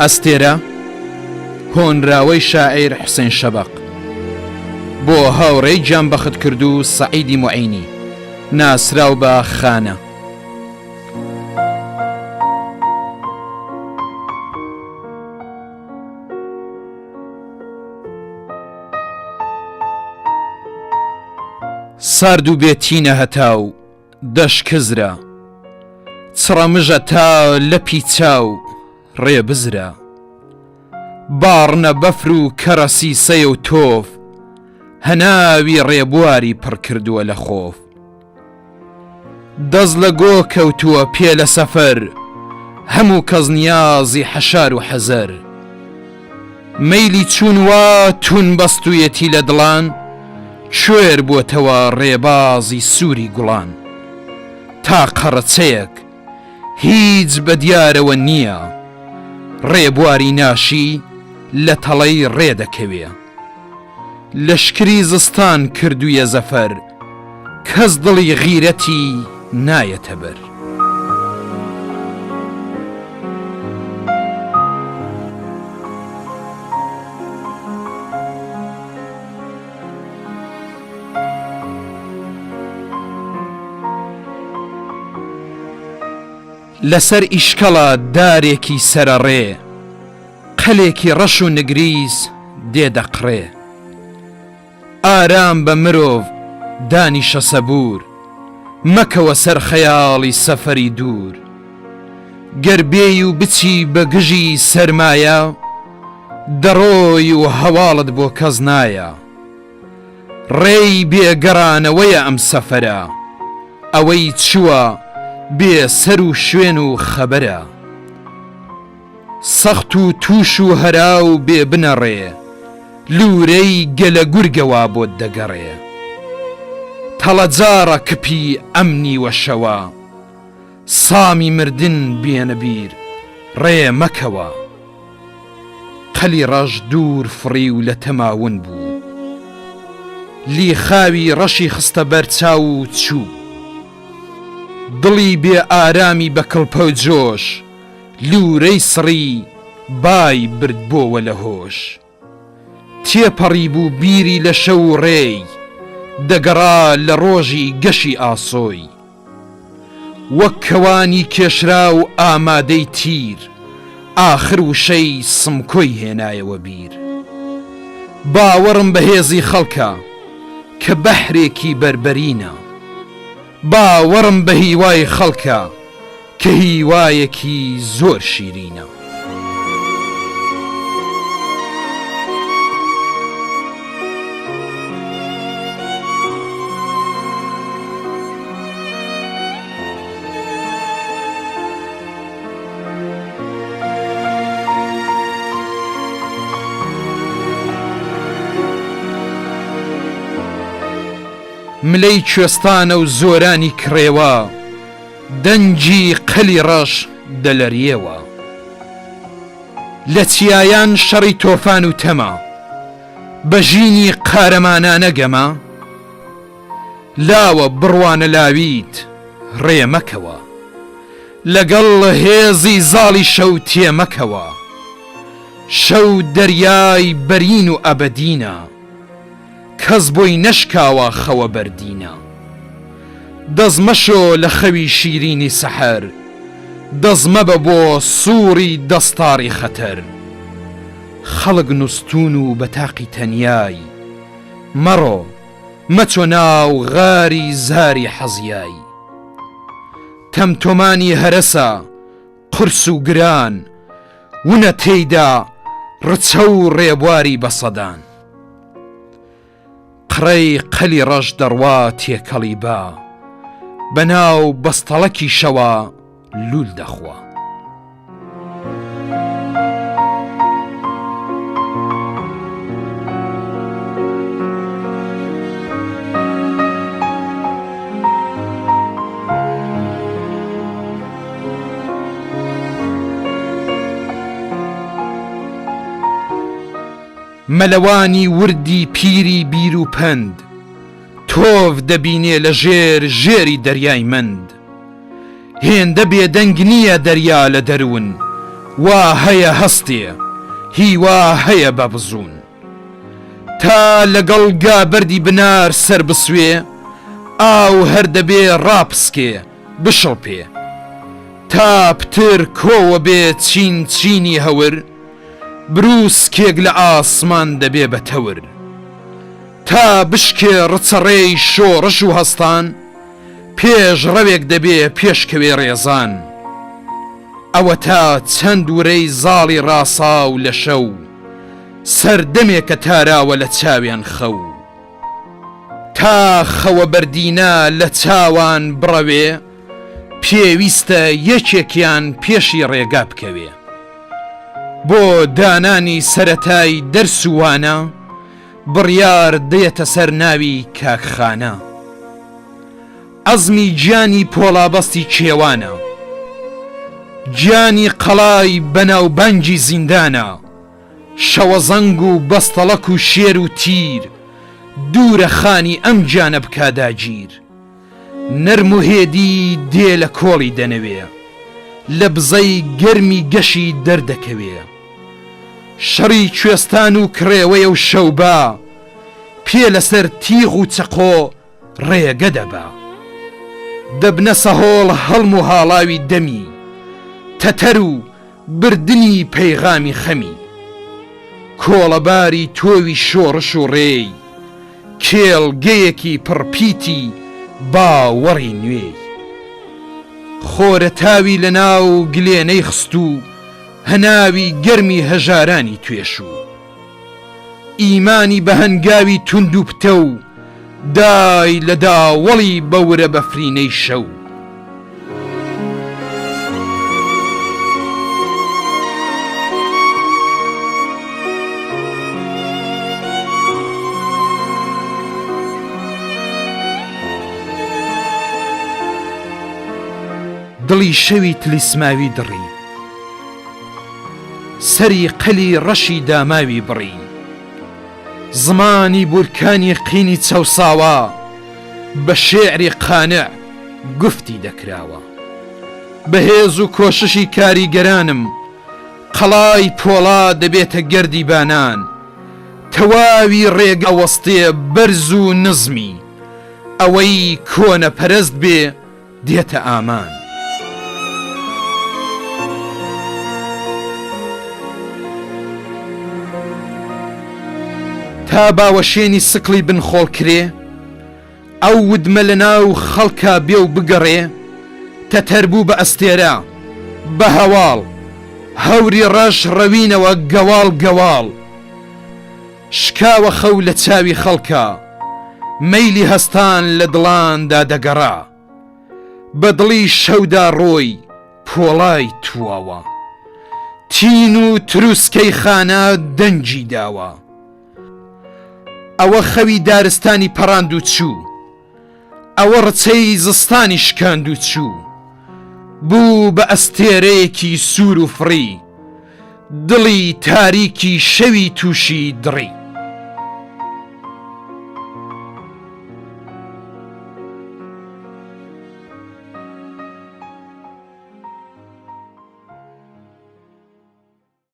ئەستێرە، هۆنراوەی شاعیر حوسێن شەبەق بۆ هاوڕێی گیانبەختکردوو سەعیدی موعینی ناسراو بە خانە. سارد و بێ تینە هەتاو دەشکزرە چڕە مژە تا لەپی چاو ڕێ بزرە باڕنە بەفر و کەرەسی سەیە و تۆف هەناوی ڕێبواری پڕ کردووە لە خۆف. دەست لە گۆ کەوتووە پێ لە سەفەر هەموو کەس نیازی حەشار و حەزەر مەیلی چوون وا توون بەستوویەتی لە دڵان کوێر بۆتەوە ڕێبازی سووری گوڵان تا قەڕەچەیەک هیچ بە دیارەوە نییە ڕێبواری ناشی لە تەڵەی ڕێ دەکەوێ. لەشکری زستان کردویە زەفەر کەس دڵی غیرەتی نایەتە بەر. لەسەر ئیشکەڵە دارێکی سەرەڕێ. قەلێکی ڕەش و نگریس دێ دەقڕێ. ئارام بە مرۆڤ دانیشە سەبوور، مەکەوە سەر خەیاڵی سەفەری دوور. گەر بێی و بچی بە گژی سەرمایە، دەڕۆی و هەواڵت بۆ کەس نایە. ڕێی بێ گەڕانەوەیە ئەم سەفەرە، ئەوەی چووە بێ سەر و شوێن و خەبەرە. سەخت و تووش و هەرا و بێ بنە ڕێ، لوورەی گەلە گورگە وا بۆت دەگەڕێ. تەڵەجاڕە کپی ئەم نیوە شەوە، سامی مردن بێنە بیر، ڕێ مەکەوە. قەلی ڕەش دوور فڕی و لە تەما ون بوو. لیخاوی ڕەشی خستە بەر چاو و چوو. دڵی بێ ئارامی بە کڵپە و جۆش، لوورەی سڕی بای بردبۆوە لە هۆش. تێپەڕیبوو بیری لە شەو و ڕێی، دەگەڕا لە ڕۆژی گەشی ئاسۆی. وەک کەوانی کێشراو ئامادەی تیر، ئاخر وشەی سمکۆی هێنایەوە بیر. باوەڕم بە هێزی خەڵکە کە بەحرێکی بەربەرینە. باوەڕم بە هیوای خەڵکە کە هیوایەکی زۆر شیرینە. ملەی کوێستانە و زۆرانی کڕێوە. دەنگی قەلی ڕەش دەلەریەوە. لە چیایان شەڕی تۆفان و تەمە. بە ژینی قارەمانانە گەمە؟ لاوە بڕوانە لاویت ڕێ مەکەوە. لەگەڵ هێزی زاڵی شەو تێ مەکەوە. شەو دەریای بەرین و ئەبەدینە. کەس بۆی نەشکاوە خەوە بەردینە. دەست مەشۆ لە خەوی شیرینی سەحەر. دەست مەبە بۆ سووڕی دەستاڕی خەتەر. خەڵک نوستوون و بە تاقی تەنیای. مەڕۆ، مەچۆ ناو غاری زاری حەزیای. تەمتۆمانی هەرەسە قورس و گران. ونە تێیدا ڕچە و ڕێبواری بە سەدان. قڕەی قەلی ڕەش دەڕوا تێکەڵی با، بە ناو بەستەڵەکیشەوە لوول دەخوا. مەلەوانی وردی پیری بیر و پەند، تۆڤ دەبینێ لە ژێر ژێری دەریای مەند. هێندە بێدەنگ نییە دەریا لە دەروون، وا هەیە هەستێ، هیوا هەیە بە بزوون. تا لەگەڵ گابەردی بنار سەر بسوێ، ئاو هەر دەبێ ڕاپسکێ، بشڵپێ. تا پتر کۆوە بێ چین چینی هەور، برووسکێک لە ئاسمان دەبێ بە تەور. تا بشکێ ڕچەڕێی شۆڕش و هەستان، پێش ڕەوێک دەبێ پێش کەوێ ڕێزان. ئەوەتا چەند ورەی زاڵی ڕاساو لە شەو، سەردەمێکە تاراوە لە چاویان خەو. تا خەوە بەردینە لە چاوان بڕەوێ، پێویستە یەکێکیان پێشی ڕێگا بکەوێ. بۆ دانانی سەرەتای دەرس و وانە، بڕیار دێتە سەر ناوی کاک خانە. عەزمی گیانی پۆڵابەستی کێوانە. گیانی قەڵای بەناوبانگی زیندانە. شەوەزەنگ و بەستەڵەک و شێر و تیر. دوورە خانی ئەم گیانە بکا داگیر. نەرم و هێدی دێ لە کۆڵی دەنەوێ. لە بزەی گەرمی گەشی دەردەکەوێ. شەڕی کوێستان و کڕێوەیە و شەوبا. پێ لەسەر تیغ و چەقۆ ڕێگە دەبا. دەبنە سەهۆڵ هەڵم و هاڵاوی دەمی. تەتەر و بردنی پەیغامی خەمی. کۆڵەباری تۆوی شۆڕش و ڕێی. کێڵگەیەکی پڕ پیتی باوەڕی نوێی. خۆرەتاوی لە ناو گلێنەی خست و هەناوی گەرمی هەژارانی توێشوو. ئیمانی بە هەنگاوی توند و پتەو دای لە داوەڵی بە ورە بەفرینەی شەو. دڵی شەوی تلیسماوی دڕی. سەری قەلی ڕەشی داماوی بڕی. زمانی بورکانی قینی چەوساوە بە شێعری قانع گفتی دەکراوە. بە هێز و کۆششی کاریگەرانم قەڵای پۆڵا دەبێتە گردی بانان. تەواوی ڕێگە وەستێ بەرز و نزمی ئەوەی کۆنەپەرست بێ دێتە ئامان. تا باوەشێنی سکڵی بن خۆڵ کرێ، ئەو ودمە لە ناو خەڵکا بێ و بگەڕێ، تەتەر بوو بە ئەستێرە، بە هەواڵ، هەوری ڕەش ڕەوینەوە گەواڵ گەواڵ. شکاوە خەو لە چاوی خەڵکا، مەیلی هەستان لە دڵاندا دەگەڕا. بە دڵی شەودا ڕۆی پۆڵای تواوە. تین و تروسکەی خانە دەنگی داوە. ئەوە خەوی دارستانی پەڕاند و چوو. ئەوە ڕچەی زستانی شکاند و چوو. بوو بە ئەستێرەیەکی سوور و فڕی. دڵی تاریکی شەوی تووشی دڕی.